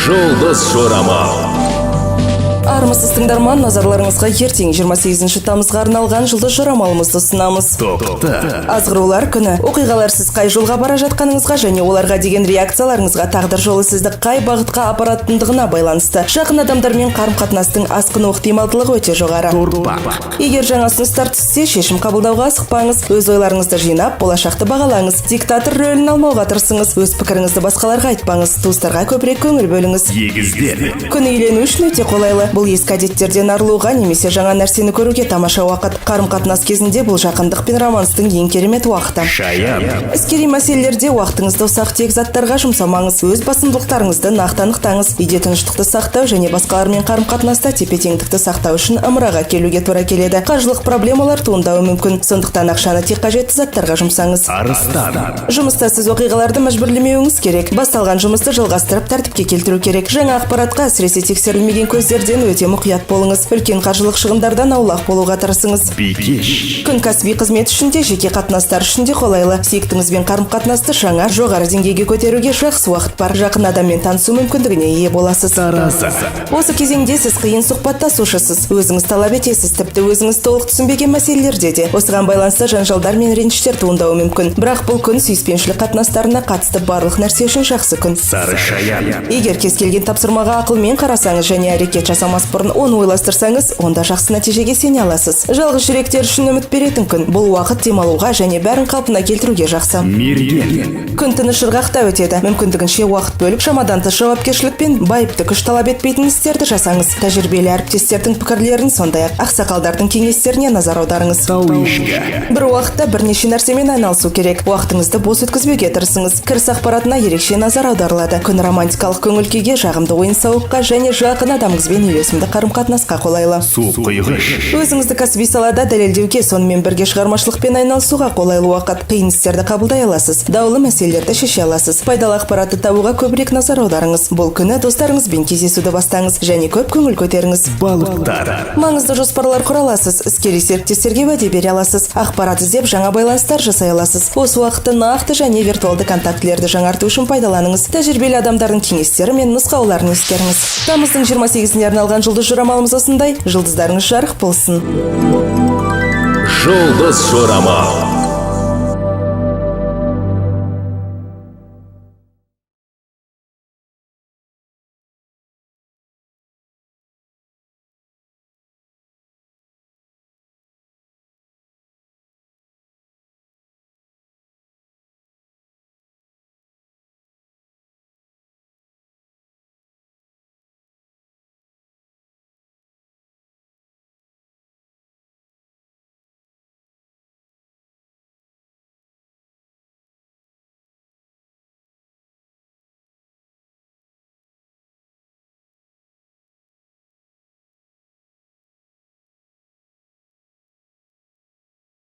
Жұлдыз жорамал. Армысыз, тыңдарман! Назарларыңызға ертең, 28 тамызға арналған жұлдыз жорамалымызды ұсынамыз. Тоқта. Азғырулар күні. Оқиғалар сіз қай жолға бара жатқаныңызға және оларға деген реакцияларыңызға, тағдыр жолы сізді қай бағытқа апаратындығына байланысты. Жақын адамдармен қарым-қатынастың асқыну ықтималдылығы өте жоғары. Торпақ. Егер жаңа ұсыныстар түссе, шешім қабылдауға асықпаңыз. Өз ойларыңызды жинап, болашақты бағалаңыз. Диктатор рөлін алмауға тырысыңыз. Өз пікіріңізді басқаларға айтпаңыз. Туыстарға көбірек көңіл бөліңіз. Егіздер. Күн үйлену үшін өте қолайлы. Бұл ескі әдеттерден арылуға немесе жаңа нәрсені көруге тамаша уақыт. Қарым қатынас кезінде бұл жақындық пен романстың ең керемет уақыты. Шаян. Іскери мәселелерде уақытыңызды ұсақ түйек заттарға жұмсамаңыз. Өз басымдылықтарыңызды нақты анықтаңыз. Үйде тыныштықты сақтау және басқалармен қарым қатынаста тепе теңдікті сақтау үшін ымыраға келуге тура келеді. Қаржылық проблемалар туындауы мүмкін, сондықтан ақшаны тек қажетті заттарға жұмсаңыз. Арыстан. Жұмыста сіз оқиғаларды мәжбүрлемеуіңіз керек. Басталған жұмысты жалғастырып, тәртіпке келтіру керек. Жаңа ақпаратқа, әсіресе тексерілмеген көздерден, өте мұқият болыңыз. Үлкен қаржылық шығындардан аулақ болуға тырысыңыз. Бикеш. Күн кәсіби қызмет үшін де, жеке қатынастар үшін де қолайлы. Сүйіктіңізбен қарым қатынасты жаңа, жоғары деңгейге көтеруге жақсы уақыт бар. Жақын адаммен танысу мүмкіндігіне ие боласыз. Таразы. Осы кезеңде сіз қиын сұхбаттасушысыз. Өзіңіз талап етесіз, тіпті өзіңіз толық түсінбеген мәселелерде де. Осыған байланысты жанжалдар мен реніштер туындауы мүмкін. Бірақ бұл күн сүйіспеншілік қатынастарына қатысты барлық нәрсе үшін жақсы күн. Сары шаян. Егер кез келген тапсырмаға ақылмен қарасаңыз және әрекет жасамас бұрын оны ойластырсаңыз, онда жақсы нәтижеге сене аласыз. Жалғыз жүректер үшін үміт беретін күн. Бұл уақыт демалуға және бәрін қалпына келтіруге жақсы. Мерген. Күн тыныш ырғақта өтеді. Мүмкіндігінше уақыт бөліп, шамадан тыс жауапкершілік пен байыпты күш талап етпейтін істерді жасаңыз. Тәжірибелі әріптестердің пікірлерін, сондай ақ ақсақалдардың кеңестеріне назар аударыңыз. Тау ешкі. Бір уақытта бірнеше нәрсемен айналысу керек. Уақытыңызды бос өткізбеуге тырысыңыз. Кіріс ақпаратына ерекше назар аударылады. Күн романтикалық көңіл күйге, жағымды ойын сауыққа және жақын адамыңызбен үйлесімді қарым қатынасқа қолайлы. Су құйғыш. Өзіңізді кәсіби салада дәлелдеуге, сонымен бірге шығармашылықпен айналысуға қолайлы уақыт. Қиын істерді қабылдай аласыз, даулы мәселелерді шеше аласыз. Пайдалы ақпаратты табуға көбірек назар аударыңыз. Бұл күні достарыңызбен кездесуді бастаңыз және көп көңіл көтеріңіз. Балықтар. Маңызды жоспарлар құра аласыз, іскери серіктестерге уәде бере аласыз, ақпарат іздеп, жаңа байланыстар жасай аласыз. Осы уақытты нақты және виртуалды контактілерді жаңарту үшін пайдаланыңыз. Тәжірибелі адамдардың кеңестері мен нұсқауларын ескеріңіз. Тамыздың 28-іне арналған жұлдыз жорамалымыз осындай. Жұлдыздарыңыз жарық болсын! Жұлдыз жорамал.